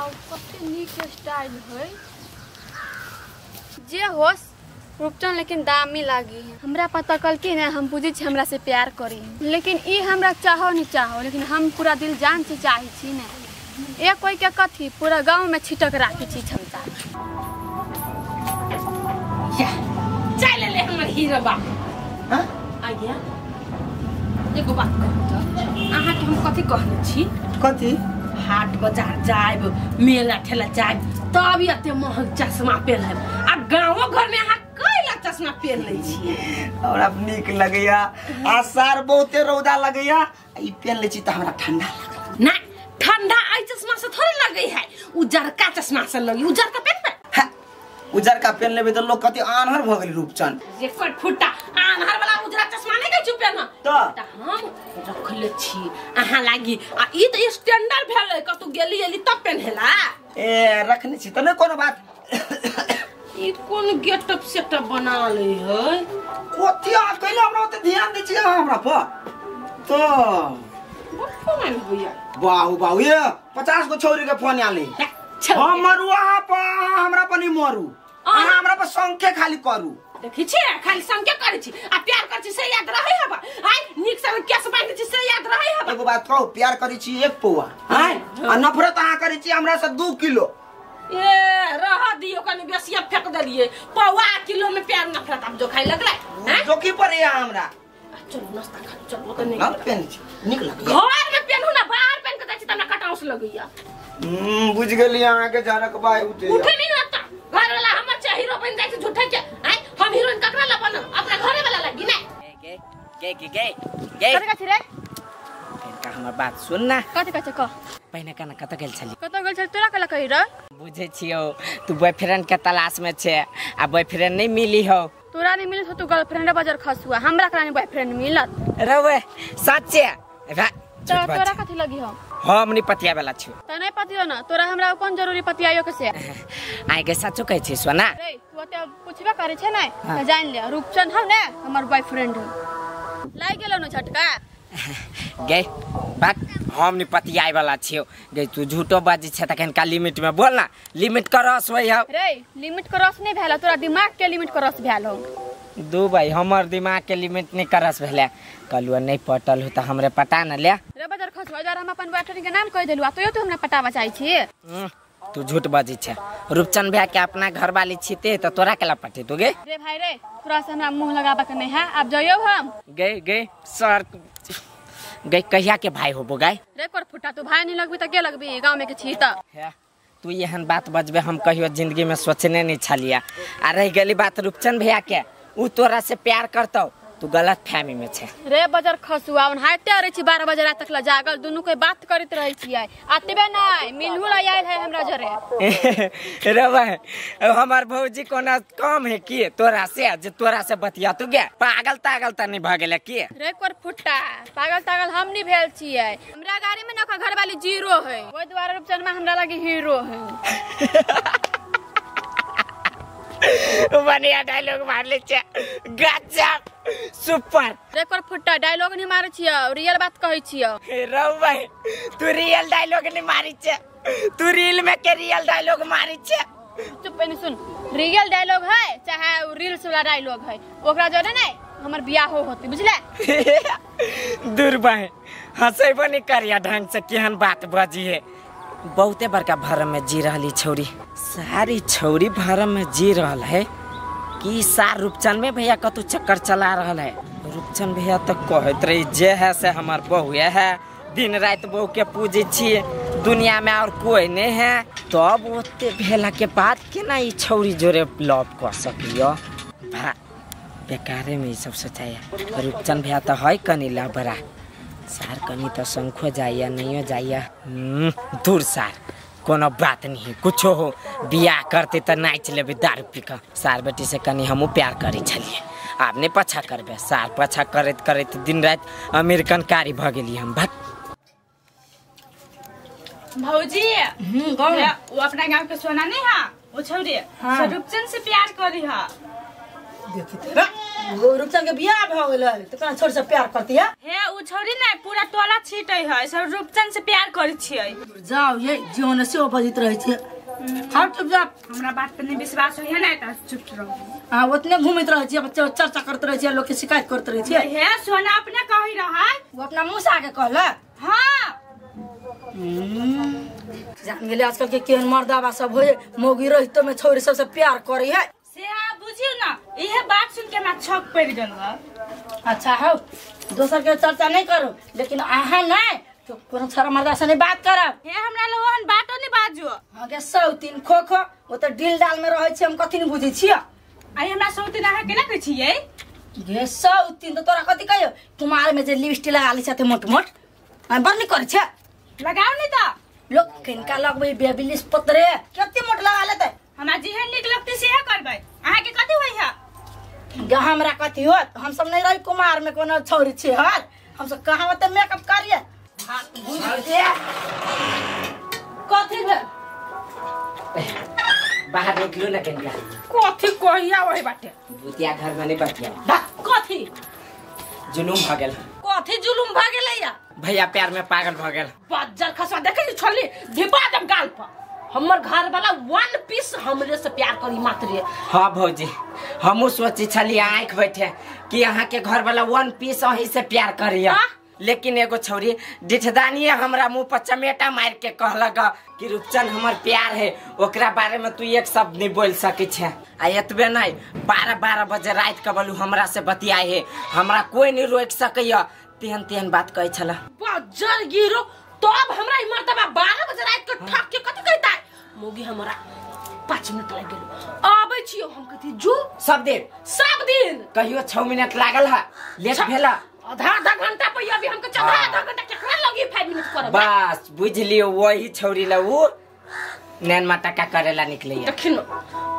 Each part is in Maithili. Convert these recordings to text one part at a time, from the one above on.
वाओ कते नीक स्टाइल है जे होस रूपचन लेकिन दामी लागी है। हमरा पता कल की ना हम बुझे छी हमरा से प्यार करी लेकिन ई हमरा चाहो नहीं चाहो लेकिन हम पूरा दिल जान से चाहे छी ने एक कोई के कथी पूरा गांव में छिटक राखी छी क्षमता। या चल ले हमर हीरो बा। हां आ गया एगो बात कहू त अहाँ के हम कथी कहने छी? कथी? हाट बाजार जायब मेला ठेला जायब तब एते महग चश्मा पेनहब आ गाँवो घर में अहाँ कैला चश्मा पेन लै छी? और अब नीक लगैया आ सार बहुते रौदा लगैया ई पेन लै छी त हमरा ठंडा लागल ना। ठंडा आई चश्मा से थोड़े लगै है उजरका चश्मा से लगी। उजरका पेनबे? हां उजरका पेन लेबे त लोग कथी आन्हर भ गेल रूपचन जे कोइ फुटा आन्हर वाला उजरा चश्मा नै कहै छी पेन त हम रखले छी अहाँ लागी आ ई त स्टैंडर्ड भेलै कतौ गेली एली तब पेनहेला। ए रखने छी त नै कोनो बात। ई कोन गेटअप सेटअप बना ले है कथी आ कैला हमरा ओते ध्यान दै छी अहाँ हमरा पर त फोन आयल भैया। बाहु बाहु ये 50 गो छौरी के फोन आले हम मरू अहाँ पर हमरा पर नहीं मरू अहाँ हमरा पर संख्या खाली करू। देखै छी खाली संख्या करै छी आ प्यार करै छी से याद रहै हबा आइ नीक से केस बांधै छी से याद रहै हबा। एगो बात कहू प्यार करै छी 1 पौआ आइ आ नफरत अहाँ करै छी हमरा से 2 किलो। ए रह दियो कनी बेसिया फेक देलिए पौआ किलो में प्यार नफरत अब जो खाइ लगलै हैं जोकी पर या हमरा। चलो नाश्ता खा चलो त नहीं हम पेन छी नीक लगैया घर में पेनहु ना बाहर पेन के जाइ छी त हमरा कटाउस लगैया। बुझ गेली अहाँ के झरक बाई उठे उठे नहीं ना त घर वाला हमर चाहे हीरो बन जाइ छै झूठे के आइ हम हीरोइन ककरा ला बनब अपना घरे वाला लागी ना। गे गे गे गे गे कथि कथि रे का हमर बात सुन ना। कथि कथि कह पहिने कना कत गेल छली? कत गेल छली तोरा कला कहि रे? बुझे छियो तू बॉयफ्रेंड के तलाश में छे आ बॉयफ्रेंड नहीं मिली हो। तोरा नहीं मिलत तू गर्लफ्रेंड बाजार खसुआ हमरा कला नहीं बॉयफ्रेंड मिलत रवे सच्चे त तोरा कथि लगी हो? हम नहीं पतिया वाला छु त नहीं पतियो ना तोरा हमरा कोन जरूरी पतियायो के से आइ के सचो कहै छी सोना रे तू ओते पुछबे करे छे नै त जान ले रूपचंद हम ने हमर बॉयफ्रेंड हो लाग गेलो न झटका गे बात हम नहीं पतियाय वाला छियो गे तू झूठो बाजी छे तखन का लिमिट में बोल ना लिमिट क्रॉस होय हो रे। लिमिट क्रॉस नहीं भेल तोरा दिमाग के लिमिट क्रॉस भेल हो। दू भाई हमर दिमाग के लिमिट नहीं क्रॉस भेले कलुआ नहीं पटल हो त हमरे पटा न ले रे बाजार खसुआ जरा हम अपन बॉयफ्रेंड के नाम कह देलु आ तोयो तू हमरा पटावा चाहि छी। तू झूठ बाजी छे रूपचंद भैया के अपना घर वाली छीते त तोरा केला पटे तू गे रे भाई रे तोरा से हमरा मुंह लगाबा के नहीं है अब जइयो हम गे गे सर गे कहिया के भाई होबो गाय रे कर फुटा तू भाई नहीं लगबी त के लगबी गांव में के छी त तू एहन बात बजबे हम कहियो जिंदगी में सोचने नहीं छलिया। आ रह गेली बात रूपचंद भैया के उ तोरा से प्यार करतौ तू गलत फहमी में छे रे बजर खसुआ ओनहाइते रहै छी 12 बजे रात तक ला जागल दुनू के बात करैत रहै छियै आतबे नै मिलहु ला आयल है हमरा जरे रे भाई हमर भौजी कोना कम है की तोरा से जे तोरा से बतिया तू गे पागल तागल त नहीं भ गेले की रे कर फुट्टा पागल तागल हम नहीं भेल छियै हमरा गाड़ी में न घर वाली जीरो है ओइ द्वारा रूपचंद में हमरा लागी हीरो है। बढ़िया डायलॉग मार ले छे गजब सुपर रे कर फुट्टा डायलॉग नहीं मारै छियै रियल बात कहै छियै रौ भाई तू रियल डायलॉग नहीं मारी छे तू रील में के रियल डायलॉग मारी छे। चुप पहले सुन रियल डायलॉग है चाहे रील्स वाला डायलॉग है ओकरा जोड़े नहीं हमर बियाह हो होती बुझले। दूर भाई हंसैबो नहीं करिया ढंग से केहन बात बजी है। बहुते बड़का भरम में जी रहली छौरी सारी छौरी भरम में जी रहल है कि सार रूपचंद में भैया कतौ चक्कर चला रहल है। रूपचंद भैया तो कहत रही जे है से हमार बहुए है दिन रात बहू के पूजे छी दुनिया में और कोई नहीं है तब ओते भेला के बाद केना ई छौरी जोरे लव कर सकियो भा बेकारे में ई सब सोचाया। रूपचंद भैया तो है कनी लबरा सार कनी तो शंखो जाइया नहीं जाइया दूर सार कोनो बात नहीं कुछो हो बियाह करते तो नाच लेबे दारू पी के सार बेटी से कनी हमू प्यार करे छलिए आब नहीं पछा करबे सार पछा करैत करैत दिन रात अमेरिकन कारी भ गेली हम भट। भौजी वो अपना गांव के सोना नहीं है वो छौरी रूपचंद से प्यार करी है। देखी तेरा रूपचंद के बियाह भ गेलै त केना छोरी से प्यार करती है? हे उ छोरी नै पूरा टोला छीटै है, सब रूपचंद से प्यार करै छियै। जाओ ये जीवन से ओ बजित रहै छै। हम चुप जा, हमरा बात पर नहीं विश्वास होइए नै त चुप रहू। हां ओतने घुमैत रहै छियै, बच्चा चर्चा करत रहै छियै, लोग के शिकायत करत रहै छियै। हे सोना अपने कहि रहै, उ अपना मुंह से आके कहलक। हां जान गेलै आजकल के केहन मर्दाबा सब होय, मौगी रहितो में छोरी सब से प्यार करै है। से आ बुझियो ना, इहे बात सुन के हमरा छक पड़ गेल। अच्छा हौ, दोसर के चर्चा नहीं करू, लेकिन अहाँ नहीं तो कोनो छोरा मर्दा से नहीं बात करब। हे हमरा लोगन बातो नहीं बाजू। हां के सौतीन खो खो, ओ त डील डाल में रहै छी, हम कथि नहीं बुझै छियै। आई हमरा सौतीन अहाँ केना कहै छियै? गे सौतीन त तोरा कथि कहियो, कुमार में जे लिपस्टिक लगा लै छै मोट मोट, आ बड़ नहीं करै छै। लगाओ नहीं त लोग किनका लगबै बेबी पत्रे कते मोट लगा लेतै। हमरा जेहन नीक लगतै सेहे करबै, अहाँ के कथि होई है? गे हमरा कथि होत, हम सब नहीं रही कुमार में कोनो छौरी छी हर, हम सब कहाँ होते मेकअप करिए। कथि भेल? बाहर निकलू ना किनका। कथि कहिया वही बाटे? भूतिया घर में नहीं बतिया। कथि जुलूम भ गेल। कथि जुलूम भ गेलै या? भैया प्यार में पागल भ गेल। बज्जर खसवा देखै छी छोली धिपा देब गाल पर। हमर घर वाला वन पीस हमरे से प्यार करी मात्र। हां भौजी, हमहु सोची छली आंख बैठे कि अहाँ के घर वाला वन पीस अही से प्यार करिया, लेकिन एगो छौरी डिठदानी हमरा मुंह पर चमेटा मार के कहलक कि रूपचंद हमर प्यार है, ओकरा बारे में तू एक शब्द नहीं बोल सकै छे। आ एतबे नहीं 12-12 बजे रात के बोलू हमरा से बतियाए है, हमरा कोई नहीं रोक सकैया, तेहन तेहन बात कहै छला। बज्जर गिरो तब हमरा ई मर्तबा 12 बजे रात के ठक के कथि कहता है? मोगी हमरा 5 मिनट लागि गेल आबै छियो। हम कथि जो सब दिन सब दिन कहियो 6 मिनट लागल है, लेट भेला आधा आधा घंटा पर अभी हमके चौथा आधा घंटा केकरा लगी 5 मिनट करब। बस बुझ लियो वही छौरी ला उ नैन माता का करेला निकले। देखिन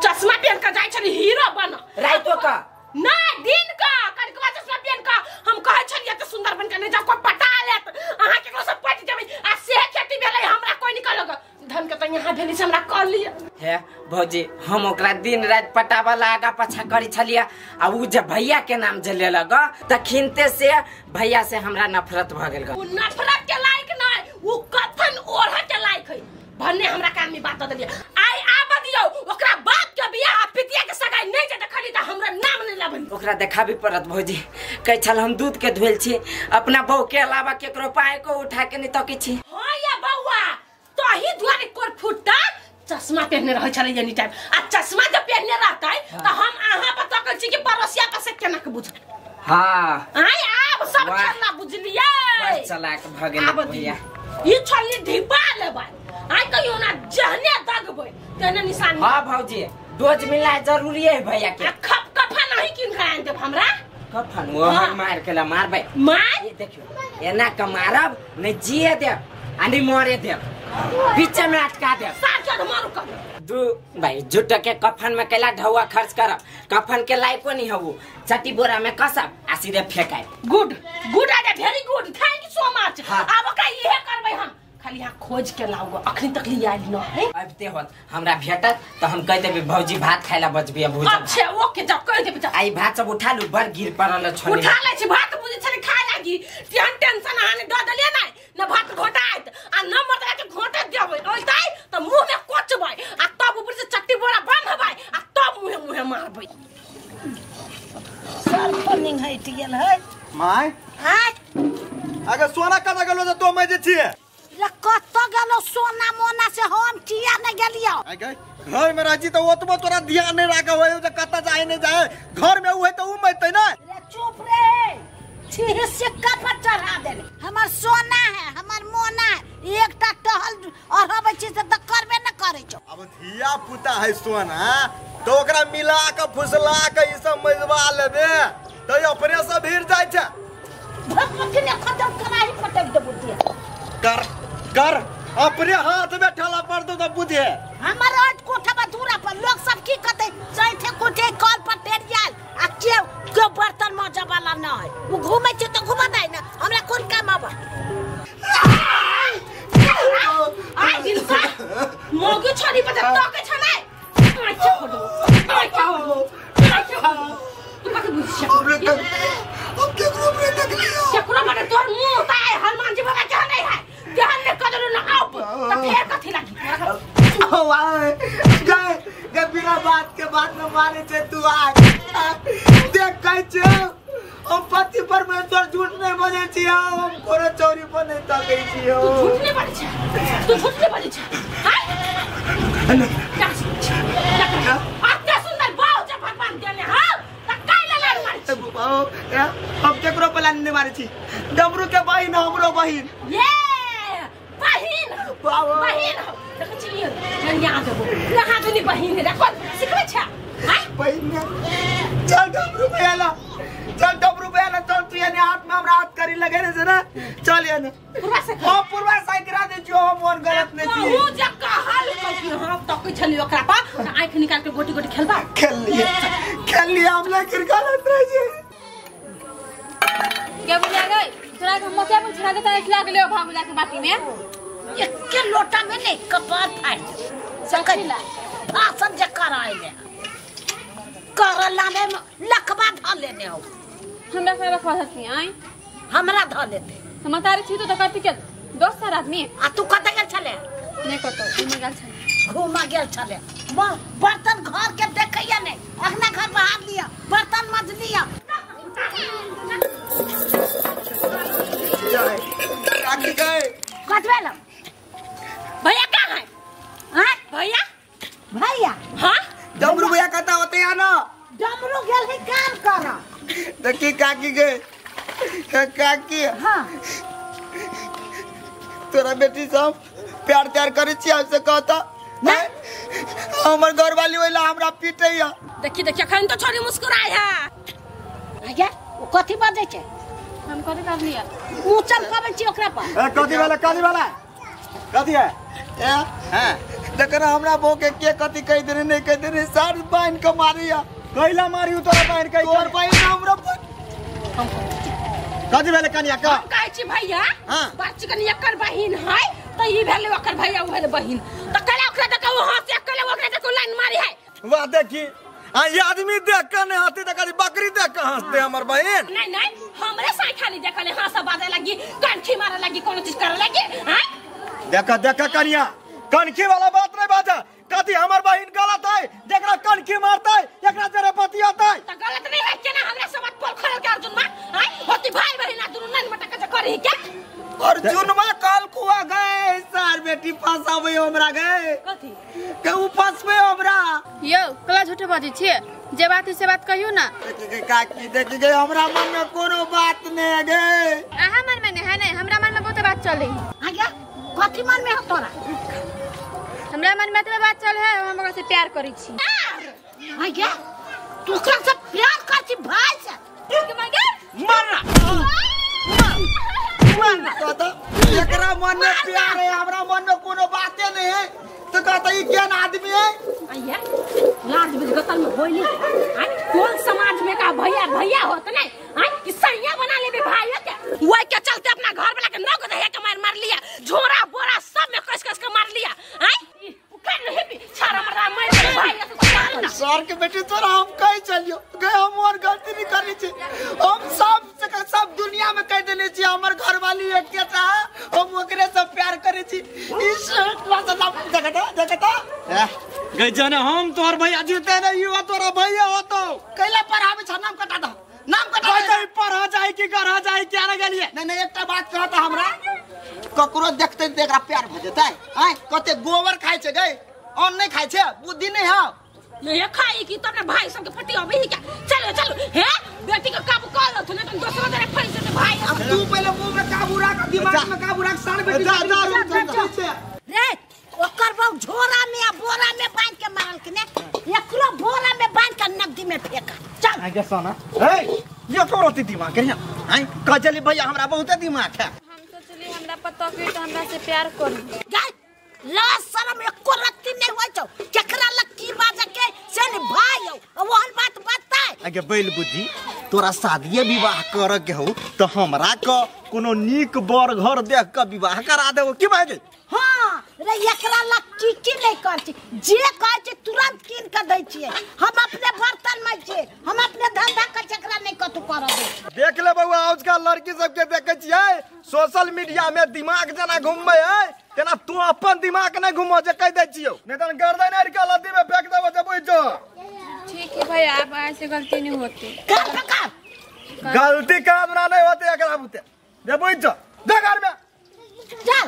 चश्मा पहन के जाय छली हीरो बन रातो का ना दिन का कनकवा चश्मा पहन के हम कहै छलियै त सुंदर बन के नहीं जाओ कोई पटा लेत, अहाँ केकरो से पट जेबै आ से खेती भेलै हमरा कोई निकलग धन के त यहाँ भेली से हमरा कह लिय। हे भौजी, हम ओकरा दिन रात पटावला आगा पाछा करी छलियै आ उ जे भैया के नाम जे लेलक तखिनते से भैया से हमरा नफरत भ गेल। उ नफरत के लायक नै, उ कथन ओढ़ के लायक है। भन्ने हमरा कान में बात देलियै आइ आब दियौ ओकरा बाप के बियाह पितिया के सगाई नहीं जे देखली त हमरा नाम नै लेबै। ओकरा देखाबी पड़त भौजी, कहै छल हम दूध के धोल छी, अपना बहू के अलावा केकरो पाय को उठा के नहीं तकै छी। हां या बौआ, तही दुआरे कोर फुटता चश्मा पहनने रहै छलै एनी टाइम, आ चश्मा जब पहनने रहतै त हम अहाँ पर तकै छी कि पड़ोसिया पर से केना के बुझ। हां आइ आब सब खेलना बुझलियै, बड़ चलाक भ गेलै भैया। ई छली ढिपा लेबै आइ कहियो ना जहने दगबै तेने निशान। हां भौजी, डोज मिलना जरूरी है भैया के। आ खप कफा नहीं किन के आन देब हमरा कफन मोहर मार के ला मारबै। मार ये देखियो एना के मारब नहीं जिए देब आ नहीं मरे देब, बीच में अटका देब। साथ मारू कर दू भाई झूठ के कफन में कैला ढौआ खर्च करब, कफन के लायको नहीं हबू, चटी बोरा में कसब आ सीधे फेंकाय। Good good idea, very good, thank you so much. आब ओकरा इहे करबै हम, खाली यहाँ खोज के लाओ अखनी तक लिया आइल न है। अबते होत हमरा भेटत त हम कह देबै भौजी भात खाइला बचबिया भूजल। अच्छा ओके जाओ कह देबै जाओ। आई भात सब उठा लू, बड़ गिर पड़ल छोनी। उठा लै छी भात, बुझै छली खाय लागी तेहन टेंशन अहाँ ने द देलियै नै न भात घोटाइत आ न मर्दा के घोटे देबै ओलतै त मुंह में कोचबै आ तब ऊपर से चट्टी बोरा बांधबै आ तब मुंहे मुंहे मारबै। सर फनिंग हटि गेल है my. आय अगर सोना कत गेलो त तो मैं जे छिए कत गेलो सोना मोना से हम किया नहीं गेलियो। घर में राजी तो ओतबो तोरा ध्यान नहीं राखे होय जे कत जाए नहीं जाए, घर में उ है त उ मरतै ना। रे चुप रे, छी सिक्का पर चढ़ा देले। हमर सोना है हमर मोना है, एकटा टहल अरहबै छी से त करबे न करै छौ। अब धिया पुता है सोना तो ओकरा मिला के फुसला के ई सब मजवा लेबे त अपने से भीड़ जाय छै। भगवती ने खत्म कराही पटक दे बुद्धि कर कर अपने हाथ में ठेला पर दो तो बुझे। हमर आज कोठा पर दूरा पर लोग सब की कहते चैथे कोठे कल पर टेरियाल आ के के बर्तन माजे वाला न है, उ घुमै छै त घुमा दे न, हमरा कोन काम आबा। आइ दिन सा मोगी छोरी पर तके छ नै अच्छा खोलो अच्छा खोलो तू कथि बुझ हमरे तक हम केकरो पर देख लियो केकरो माने तोर मुंह त आय हनुमान जी बाबा के नहीं है ध्यान ने कदरू ना आउ त फेर कथि लागी ओ आए गए गए बिना बात के बात न माने छे तू आ देख कहै छे हम पति परमेश्वर झूठ नहीं बजै छी हम कोनो चोरी पर नहीं तकै छी तू झूठ नहीं बजै छे तू झूठ नहीं बजै छे हाय अते सुंदर बाऊ जे भगवान देने हां त काई लार मारै छी हम केकरो प्लान नहीं मारै छी डमरू के बहिन हमरो बहिन ये बहिन बहिन देखै छी ननिया देबो नहा दुनी बहिन रे कोन सिखबै छे हाय बहिन चल डमरू भैया ला चल डमरू भैया ला चल तू यानी हाथ में हमरा हाथ करी लगे रे ना चल यानी पूर्वा से हां पूर्वा साइ करा दे जो हम मोन गलत नहीं छी तू जे कहल कि हां तकै छली ओकरा पर आंख निकाल के गोटी गोटी खेलबा खेल लिया हम लेकिन गलत रह जे के बुझा गई तोरा के मोतिया पर छड़ा के तारे खिला गेलियो भांगुला के बाटी में एके लोटा में नहीं कपार फाड़ सकैला भाषण जे कराइले करला में लखबा ध लेने हो हमरा से रखवा हती आई हमरा ध लेते हम तारे छी तो कथि के दोसर आदमी आ तू कत गेल छले नहीं कतो घूमे गेल छले घूमा गेल छले बर्तन घर के देखैया नहीं अगना घर बहार लिया बर्तन मज लिया काकी गए कटवेला भैया कहाँ है हां भैया भैया हां डमरू भैया कता होते या ना डमरू गेल है काम कर देखी काकी के काकी हां तोरा बेटी सब प्यार त्यार करे छी हमसे कहता नहीं हमर घर वाली ओइला हमरा पीटैया देखी देखी अखन तो छोरी मुस्कुराय है भैया ओ कथि बाजै छै हम कथि कर लिया मुंह चमकाबै छी ओकरा पर ए कथि वाला कथि वाला कथि है ए हां देखना हमरा बो के कथि कह देने नहीं कह देने सार बांध के मारिया कैला मारियो तोरा बांध के तोर बहिन हमरा कथि भेले कनिया का हम कहै छी भैया बात कनि एकर बहिन है त ई भेले ओकर भैया उ भेले बहिन त कला ओकरा देखो हंस कला ओकरा देखो लाइन मारी है वाह देखी आ ये आदमी देख के नहीं हंसते त कभी बकरी देख के हंसते हमर बहिन नहीं नहीं हमरे साई खाली देखले हंस बाजे लगी कनखी मारे लगी कोनो चीज करे लगी हां देखा देखा कनिया कनखी वाला बात नहीं बाजा कथि हमर बहिन गलत है जेकरा कनखी मारता है एकरा जरे बतियाता है त गलत नहीं है केना हमरे सब पोल खरल के अर्जुन मां हां होती भाई बहिन आ दुनु नन मटक के करही के अर्जुन मां कल कुआ गए सार बेटी फंसाबे हमरा गए कथि के उ फंसबे हमरा यो कला झूठ बाजै छी जे बात से बात कहियो ना काकी देखी गई हमरा मन में कोनो बात नहीं है गए अहा मन में नहीं है नहीं हमरा मन में बहुत बात चले आज्ञा कथि मन में हो तोरा हमरा मन में तो बात चल है हम ओकरा से प्यार करै छी आज्ञा तू ओकरा से प्यार कर छी भाई से मरना कहता एकरा मन में प्यार है हमरा मन में कोनो बाते नहीं है तो कहता ई ज्ञान आदमी है आइया लाज बुझ गतल में होइली आई कोन समाज में का भैया भैया होत नहीं आई कि सैया बना लेबे भाई के ओइ के चलते अपना घर वाला के नग दहे के मार मार लिया झोरा बोरा सब में कस कस के मार लिया आई उखड़ नहीं भी छारा मरदा मार भाई सर के बेटी तोरा हम कहीं चलियो गए हम और गलती नहीं करी छी हम सब से सब दुनिया में कह देने छी हमर घर वाली एकटा हम ओकरे से प्यार करे छी इस देखता देखता गई जाने हम तोहर भैया जीते नहीं युवा तोरा भैया होतो कैला पर आवे छ नाम कटा दो नाम कटा दे पर हो जाए कि घर हो जाए क्या ना गेलिए नहीं नहीं एकटा बात कहता हमरा ककरो देखते देखरा प्यार भ जेतै आय कते गोबर खाइ छै गई अन्न नहीं खाइ छै बुद्धि नहीं है नहीं खाई की तो अपने भाई सब के पति अबे ही क्या चलो चलो हे बेटी के काबू कर लो तूने तुम दोसरो जरे फंस जेते भाई अब तू पहले मुंह में काबू राख दिमाग में काबू राख सार बेटी जा जा जा रे ओकर बहु झोरा में आ बोरा में बांध के मारल के ने एकरो बोरा में बांध के नदी में फेंका चल आगे सोना ए ये करो दिमाग है आई कजली भैया हमरा बहुत दिमाग है हम सोचली हमरा पता के तो हमरा से प्यार करू गाय लाज शरम एको रत्ती नहीं होइ छौ केकरा लग की बाजे के से ने भाई हो ओहन बात बताए आगे बैल बुद्धि तोरा शादीए विवाह कर के हो तो हमरा क कोनो नीक बर घर देख के विवाह करा देबो की भाई हां रे एकरा ला की की नहीं कर छी जे कहै छी तुरंत कीन के दै छियै हम अपने बर्तन में छियै हम अपने धंधा कर एकरा नहीं कतौ करऽ दै छियै। देख ले बउआ आजकल लड़की सबके देखे छियै सोशल मीडिया में दिमाग जेना घुमबै है तेना तू अपन दिमाग नहीं घुमो जे कह दै छियौ नहीं तन गर्दन आर के लद्दी में फेंक देबो जे बुझ जो। ठीक है भाई आप ऐसे गलती नहीं होती। कर पकड़ गलती काम ना नहीं होते एकरा बुते जे बुझ जो दे घर में चल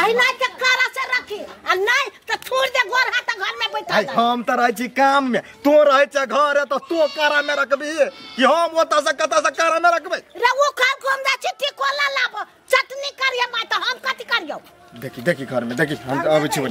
आई नहीं त करा से रखी आ नहीं त छोड़ दे गोर हाथ घर में बैठा दे। हम त रहै छी काम में तू रहै छ घर त तू करा में रखबी कि हम ओता से कता से करा में रखबै। रे वो खाल घूम जा छी टिकोला लाब चटनी करिए माय त हम कथि करियौ। देखी देखी घर में देखी हम आबै छी।